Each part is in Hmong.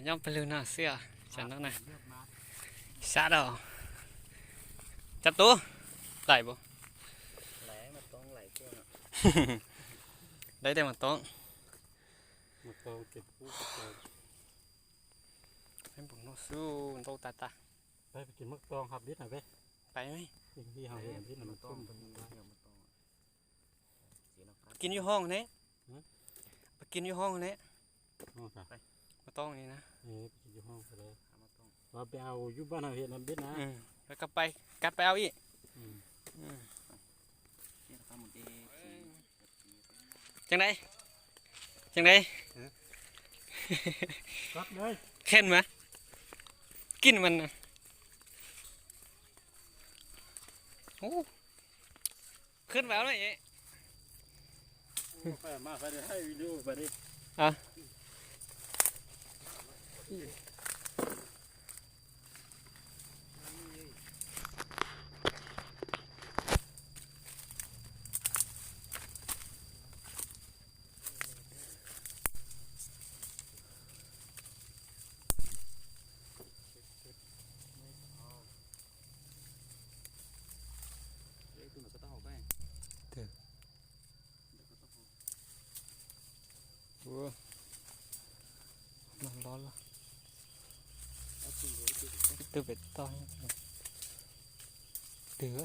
Nyob pawg lug no xwb os, tam no na. Sab dau. Cov tub, lais puas? Lais tej mas toob. Peb npum no xwb ntau tas tas. Pais, pais kis yuj hoob ne. Pais kis yuj hoob ne. Mas toob li na. Kab pais, kab pais au ib. Tseem dai, tseem dai. Kheej mas, kij mas. Khwb pais au na. Ua, no loj loj. Ib tug pem toj. Twg?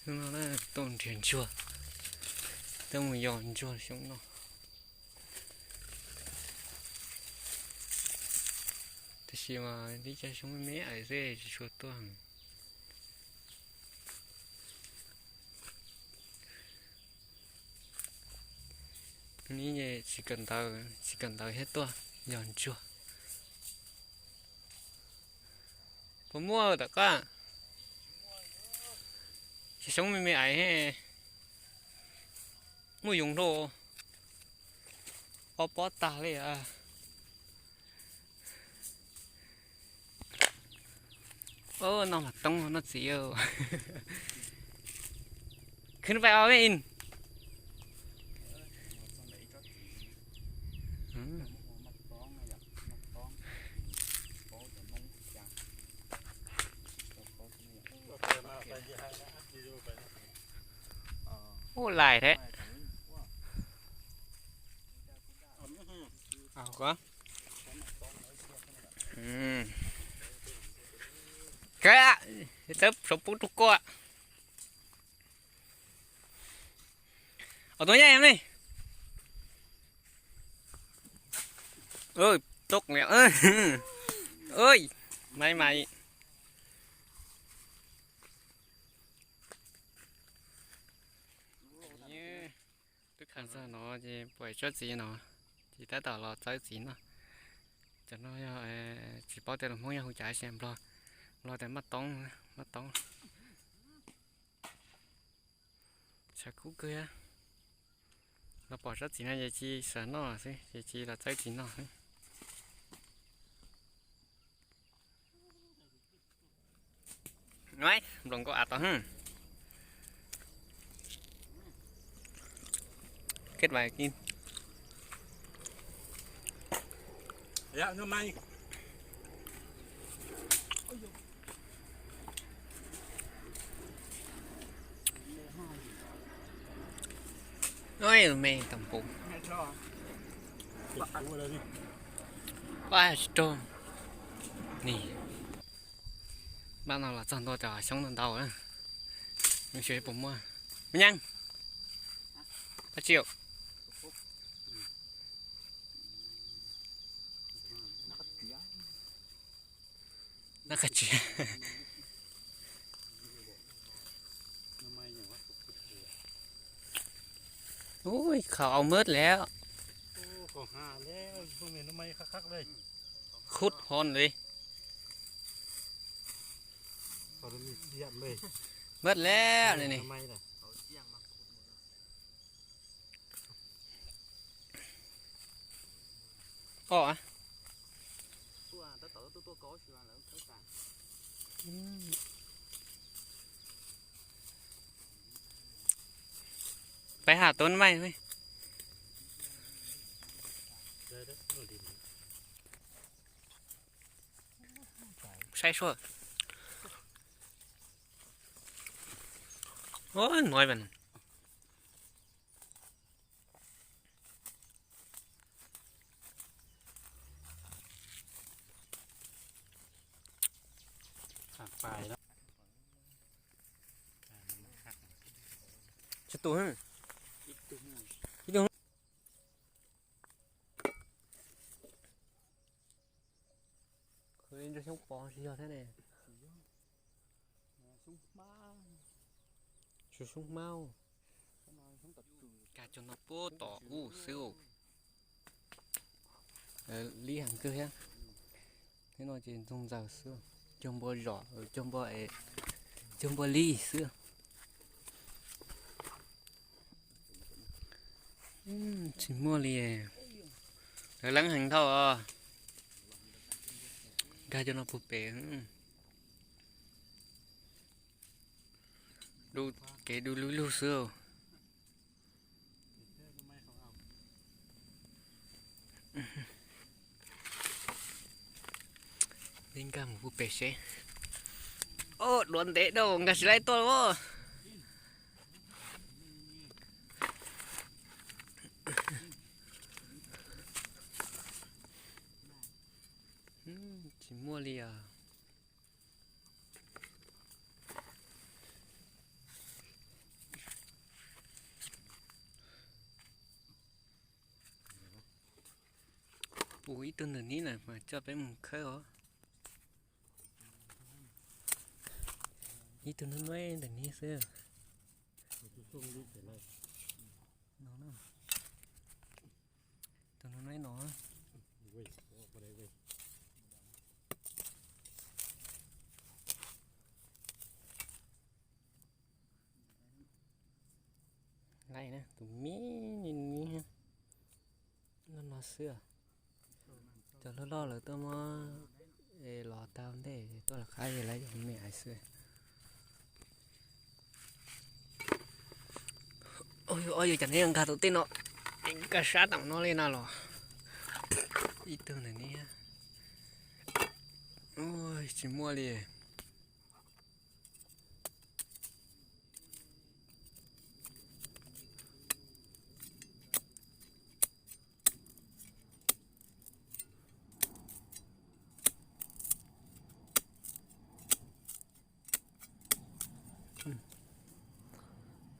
Hnub no na tuaj nrhiav ntsuag, tuaj mus yos ntsuag xyoo no. Tab sis mas tib co xyoob me me xwb tsis tshua tuaj. Neb tsis kawm ntawv, tsis kawm ntawv thiab tuaj yos ntsuag. Puas muaj tom qab? Ces xyoob me me ais, muaj yoov rau ob pob tag li. Noj mas toob noj txiv. Khwv pais os me in. Ua lais thiab. Kav, txawb saum pub rau koj. Os, tus nyab ne. Oj, toj liam. Oj, maiv maiv. Twb khaws txog no ces pom tsob txiv no, ces tab tom los txawb txiv noj. Cov no yog tsis paub tias lus Hmoob yog hu cas, Nplog, Nplog tias maj toob, maj toob. Tshav kub kawg. Los pom tsob txiv no ces cia li sawv noj xwb, ces cia li los txawb txiv noj xwb. Nploos nkauj av tod. Kết bài kim. Ôi, me tầm bù. pab tsis raug. Nim, npaj no los txog ntua cov xyoob ntau ntau na. Nws tsis puas muaj. Me Nyeej, dab tsi? Nab qab tsia. Ui, qhov au mab lawm. Khub hon li. Mab lawm ne. Os. Peb ha tuab maij. Saib sua. Ua, nuav. Tsib tug, ib tug. Khwv li ntsuag xyoob pov tsis yog thiab ne. Xyoob hmab. Kag cog no puag tom ub xwb. Lib heev kawg thiab. Thiab no ces ntxoog ntxaws xwb, cog npua zom, cog npua, cog npua lib xwb. Tsis muaj li. Lawv leeb heev dhau os. Nkag cov no puag pem. Kev du lug lug xwb. Peb nkag mus puag pem seb. Os, duav ntev dhau nkag tsis laib tuaj os. Tsis muaj li os. Ua ib tug ntawm nib na mas coj peb mus khawb os. Ib tug nuav nuav ntawm nib xwb. No, tus nuav nuav no. Laij na, tus me me no xwb. Cov loj loj lawm tuaj muab los tau ntej tuaj los qab es lawv cov me me xwb. Ob yus cov neb nkag tus tej no, nkag sab tom no li no los ib tug ntawm neb. Tsis muaj li.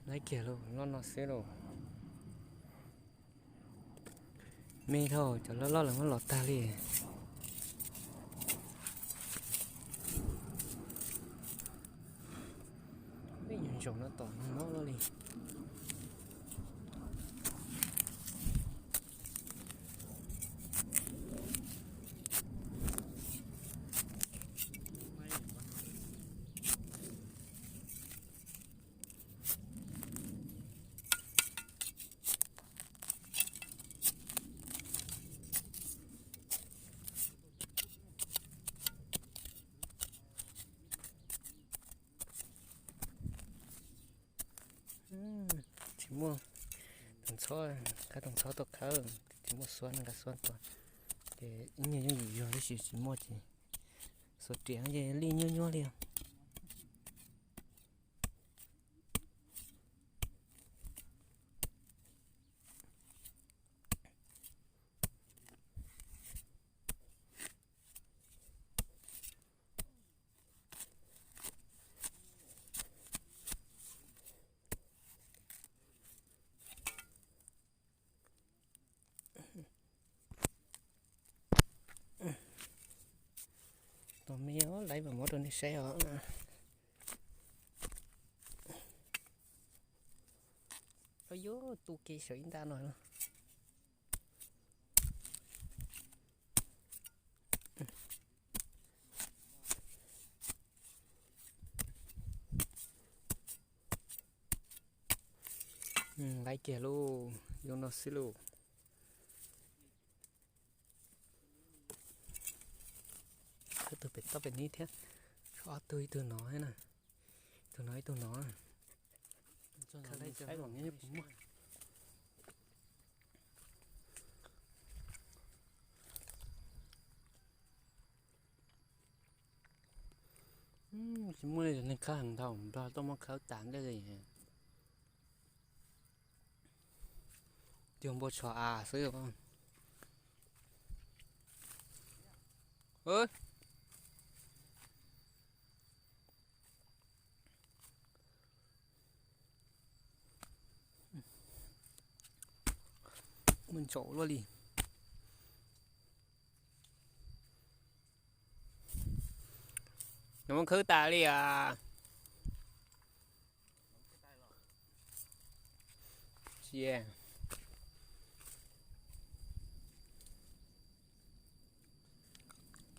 Laij kiag lauj, loj no xwb lauj. Me dhau, cov loj loj lawm muab los tag li. Peb nyuag ntsaum no tom no mob loj li. Tsis muaj tus ntxhab, qab tus ntxhab tuaj khawb, tsis muaj xuab, nkag xuab tuaj. Ces ib nyuag yooj yim yog tab sis tsis muaj ces xuas riam ces lij nyuaj nyuaj li os. Laib mas muab rau nej saib os. Yuav tu kev sawv ib nta no. Laib kiag lauj, zoo no xwb lauj. Ib tug pem toj pem nib thiab, ob tug ib tug no na, ib tug no ib tug no. Tsis muaj li neeg khawb heev dhau, Nplog tuaj muab khawb tas ntiag li. Cuag npua tsho av xwb. Muaj ntsaum luaj li. Nws muab khawb tas li as.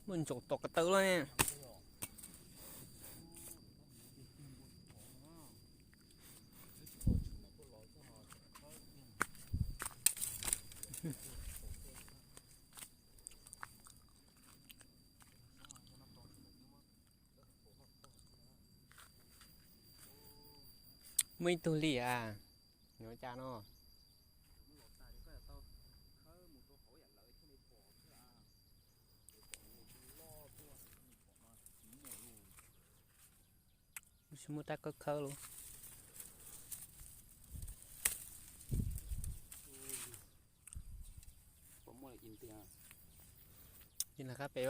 Muaj ntsaum tom ko taw luaj ne. Muaj ib tug li as, nws ua cas no? Tsis muaj tab kawb khawb lauj. Ib qab pem,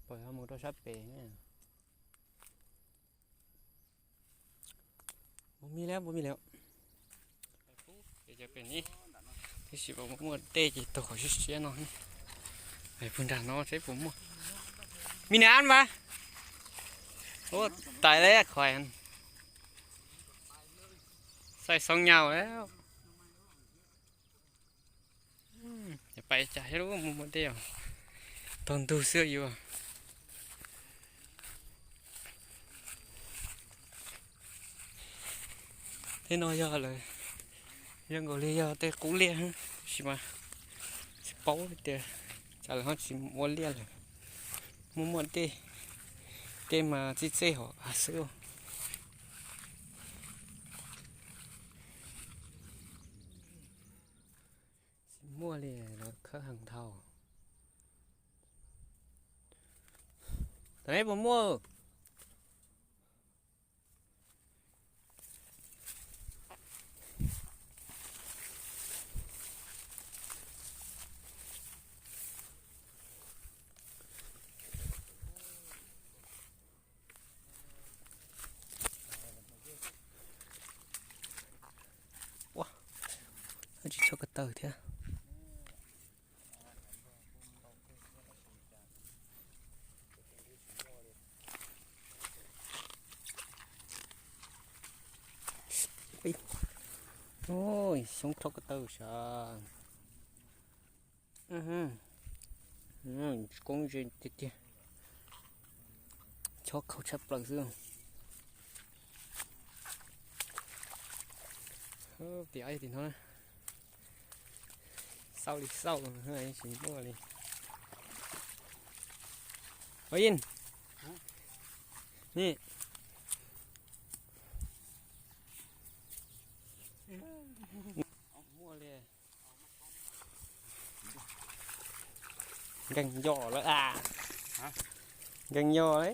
pom mus rau sab pem. Puas mi li, puas mi li. Tab sis muaj dej ces taug qhov siab siab no. Puag nram no seb puas muaj. Mi nab mas. Ua tais le khuas. Xaij xoob nyau. Pais cas thiab lub muaj muaj dej os. Taug ntug xwb yuav. Tej no yog lawv, zoo nkaus li yog tej qub liaj, tab sis mas tsis paub tias cas lawv ho tsis ua liaj lawm. Muaj muaj dej, dej mas txij txej hov xwb. Tsis muaj li, lawv khawb heev dhau. Tam ne puas muaj? Ua, tsis tshua ko taw thiab. Xyoob rhaub ko taw sav. Koob ze tiag tiag. Chob khaub tshaj plaws xwb. Tias tim no xauj li xauj, tsis muaj li. Yin, ni, muaj li. Nkees yos lawm a. Nkees yos lawm.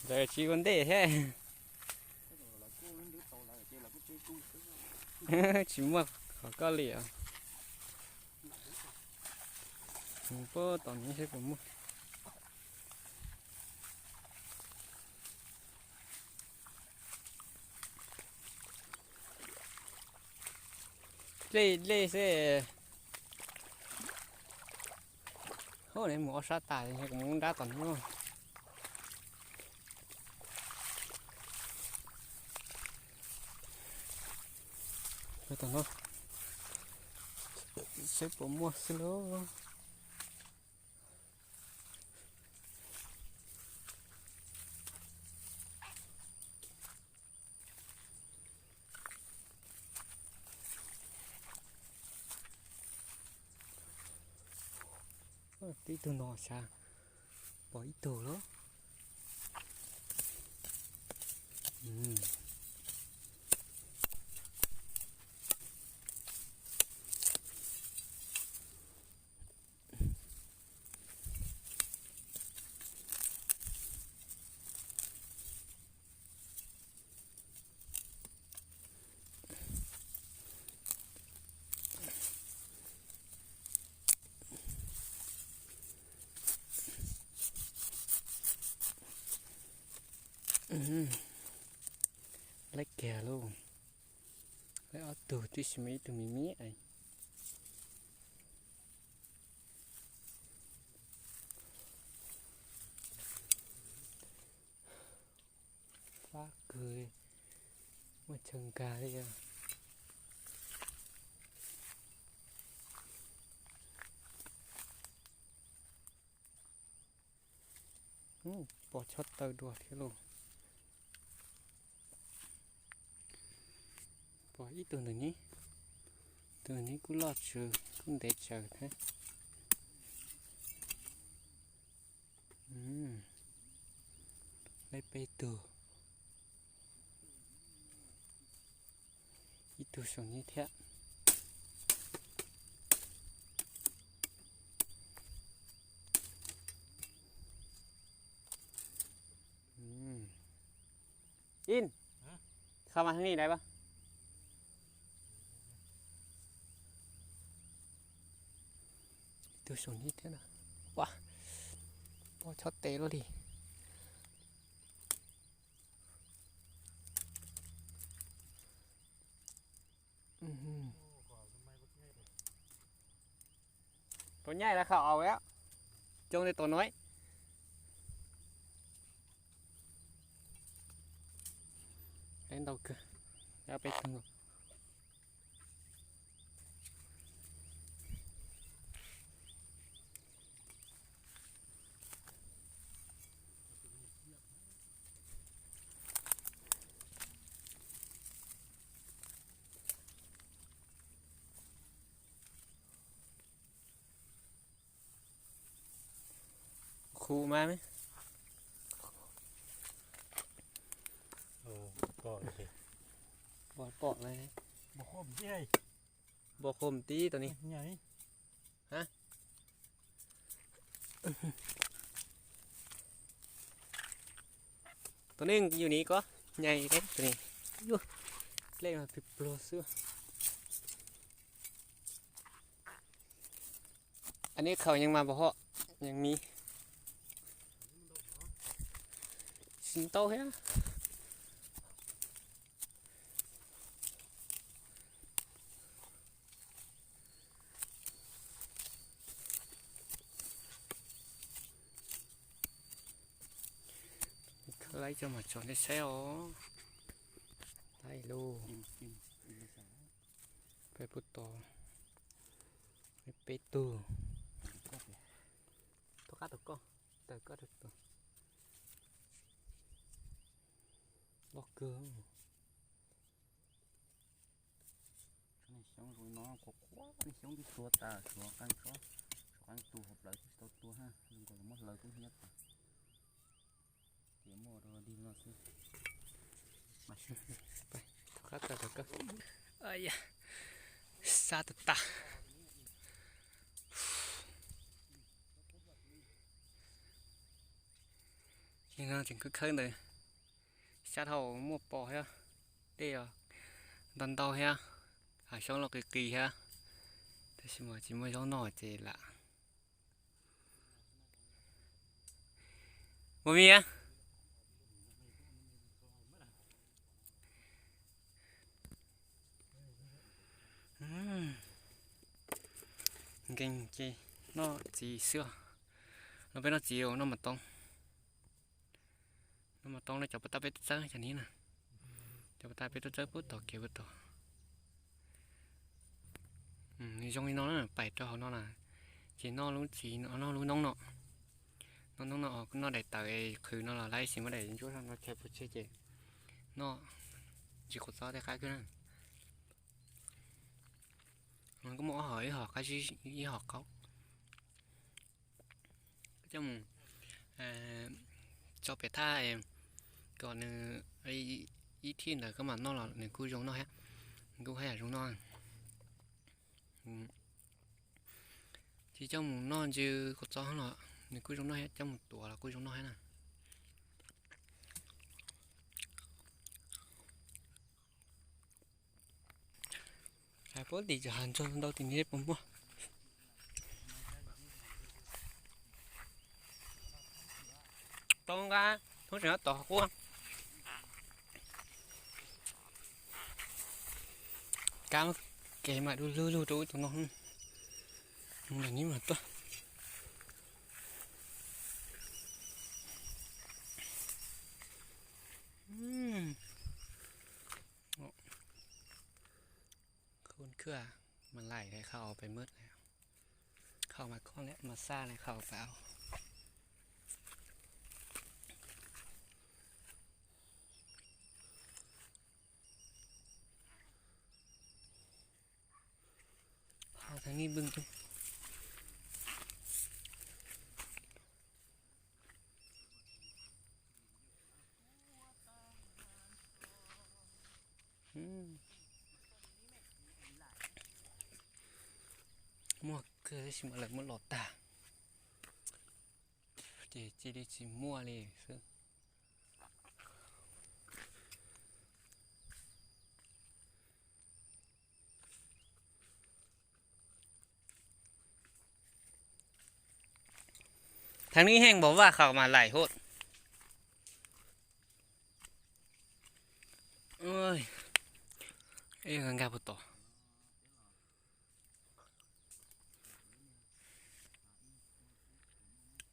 Ntawd tsis ua ntej thiab. Tsis muaj qhov koj li os. Puag tom no seb puas muaj. Dlej dlej xwb. Hauj, nws mus ob sab tas, kuv mus nrab tom no. Tom no saib puas muaj xwb lauj. Tib tug no xav pom ib tug lawm. Laib kiag lauj. Laib ob tug tib si mas ib tug me me. Fab kawg, muaj chaw nkag li os. Pom chob taw dua thiab lauj. Pom ib tug ntawm ne, tus ne kuj loj tsawv kuj ntev tsawv thiab. Laib peb tug, ib tug saum ne thiab. In, kha mas ni dai pab. Ib tug saum ne thiab na. Ua, pom chob tes luaj li. Tau nyaij lawv qhov aus, coob li tau no. Ntau kawg, peb tug. Khu mas, pom, pom, npog qhov tib tau ni. Tus neeg yus ni ko, nyai tus ni. Dlej mas plig pluag xwb. Anij khaum yeej mas npog hom, yeej miv. Tsis ntau thiab. Khawb laib coj mas tso nej saib os. Laib lauj. Peb puag tod, peb tug. Tom qab tau koj, tawm koj rau tod. Loj kawg. Xyoob zoo no qhuav qhuav, xyoob twb tuag tas, tshuav qee tsob, tshuav qee tus hauv plawv twb tsis tau tuag ha, zoo nkaus los muab hlawv kub hnyiab tas. Tias muaj rau dig no xwb. Qab tawm tau koj. Sab tag tag. Tseem khawb khawb ntawd, sab dhau muaj pos thiab, dej los ntau ntau thiab, hav xyoob los qis qis thiab, tab sis mas tsis muaj zaub noj ces lam ua mi. Nkeeg ces noj txiv xwb. No peb noj txiv, noj mas toob. Noj mas toob no cov puas tab peb tuaj txawb cov niv na. Cov puas tab peb tuaj txawb pub tom kev pub tom. Nws zoo li no na, pais rau hauv no na, ces noj lub txiv, noj lub noob no. Noj noob no, noj daim tawv qhwv no los laib, sis muab daim ntsuab no chaw pua tseg ces noj ntsis quav txob tej qab kawg na. Koj muaj ob hom, ib hom qab zib, ib hom qaub. Coj mus tso pem thaj kom nws ib thij ntawd koj mam noj los nws kuj zoo noj thiab. Nws kuj haj yam zoo noj. Tsis coj mus noj ntsw quav txob los nws kuj zoo noj thiab, coj mus tuav los kuj zoo noj thiab na. Hais puab tim cov hav ntsaug ntau tim ni puas muaj. Tau nqa thoob tseem tod quaj. Kab kev mas du lug lug rau ub rau no. Mus nram nib mas tuaj. Khub khw mas laim li, qhov pem muab, qhov mas khob li mas xaj li qhov pem. Ho thaj nib npwg. Muaj kawg tab sis mas lawv muab los tag, ces cia li tsis muaj li xwb. Thaj nib heev npaum vaj qhov mas laim hos. Nkag puas tom.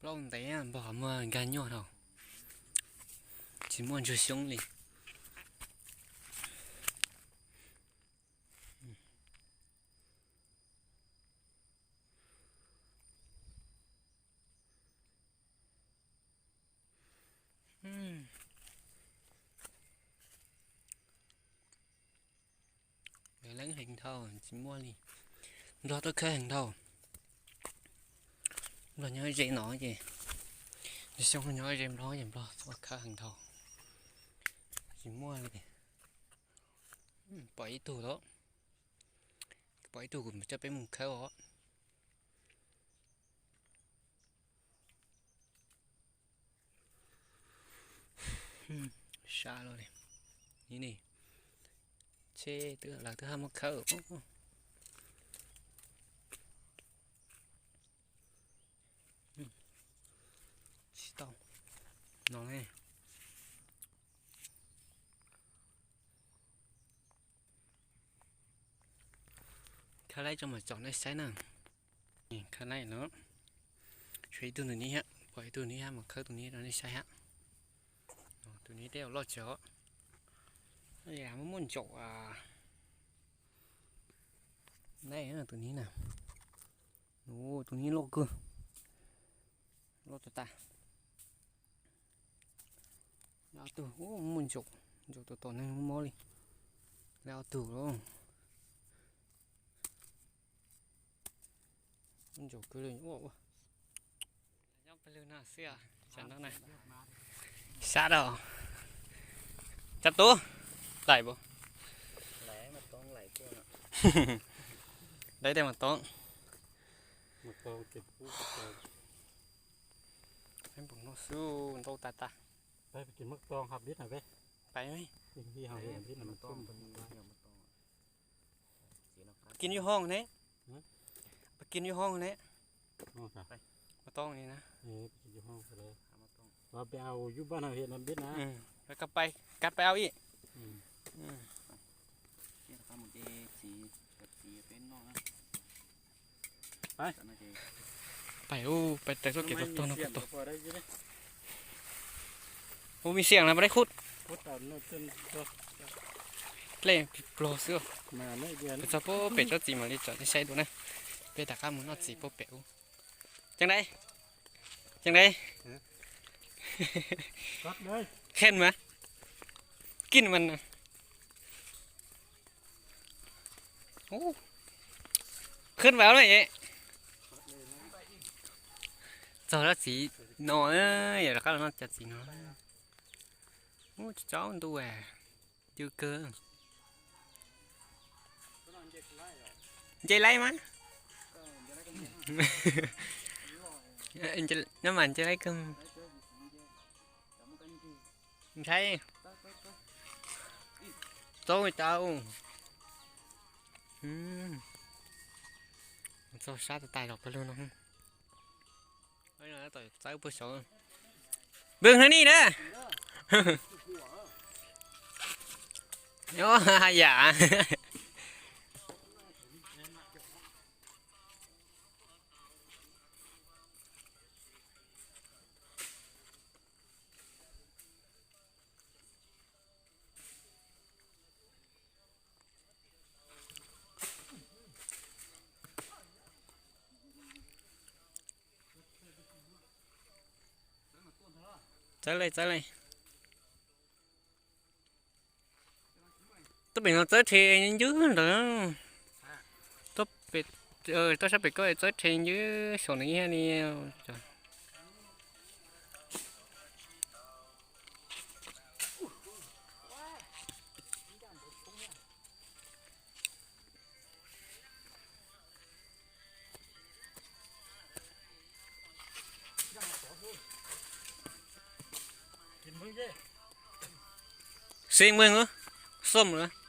Plaub ntev npaum muaj nkag nyuaj dhau, tsis muaj ntsuag xyoob li. Leej heev dhau tsis muaj li. Nplog tuaj khawb heev dhau. Nplog nyob ze no ces, xyoo nyob ze Nplog ces Nplog tuaj khawb heev dhau, tsis muaj li. Pom ib tug lawm, pom ib tug kuv coj peb mus khawb os. Sab lawm li. Ni ni, tsheb lawv twb haj muab khawb. Tsis tau no ne. Khawb laib tso mas tsom nej saib na. Khawb laib no, tshuav ib tug ntawm neb thiab, pom ib tug neb thiab mas khawb tus neb rau nej saib thiab. Tus neb tej zaum loj tsawv os. Muaj muaj ntsaum ne, tus neb na. Tus neb loj kawg, loj tas tas. Ob tug muaj ntsaum, ntsaum tom tom neeg mob mob li. Lawv ob tug los. Ntsaum kawg li ua ua. Nyob pawg lwg no xwb, sab rau. Cov tub, laim puas? Laim tej mas toob. Peb npaum no xwb ntau tas tas. Pais, kis yuj hoob ne, kis yuj hoob ne. Mas toob li na. Kab pais, kab pais au ib. Pais ub, pais raws txoj kev tog tog no puas tau. Ub, me siam na, pab dai khub. Dlej pluag xwb. Peb txog puag pem tsob txiv mam li tsom nej saib dua na. Peb rov qab mus noj txiv puag pem ub. Ceeb dai, ceeb dai. Kheej mas, kij mas. Khwb vauv na. Txog tsob txiv no, yog rov qab los noj cov txiv no. Ub, tsob ntuj, cw kawg. Nce laib mas. No mas nce laib kawg. Ntshai. Txob cau. Txog sab tas tas los pawg lug no. Txawb puag saud. Npwg no ni na. Yam. Txawb li, txawb li. Tuaj pem no txawb rhe ncwb ntawd. Tuaj sab pem koj txawb rhe ncwb saum no ib yam li. Xib npwg, xom lawm.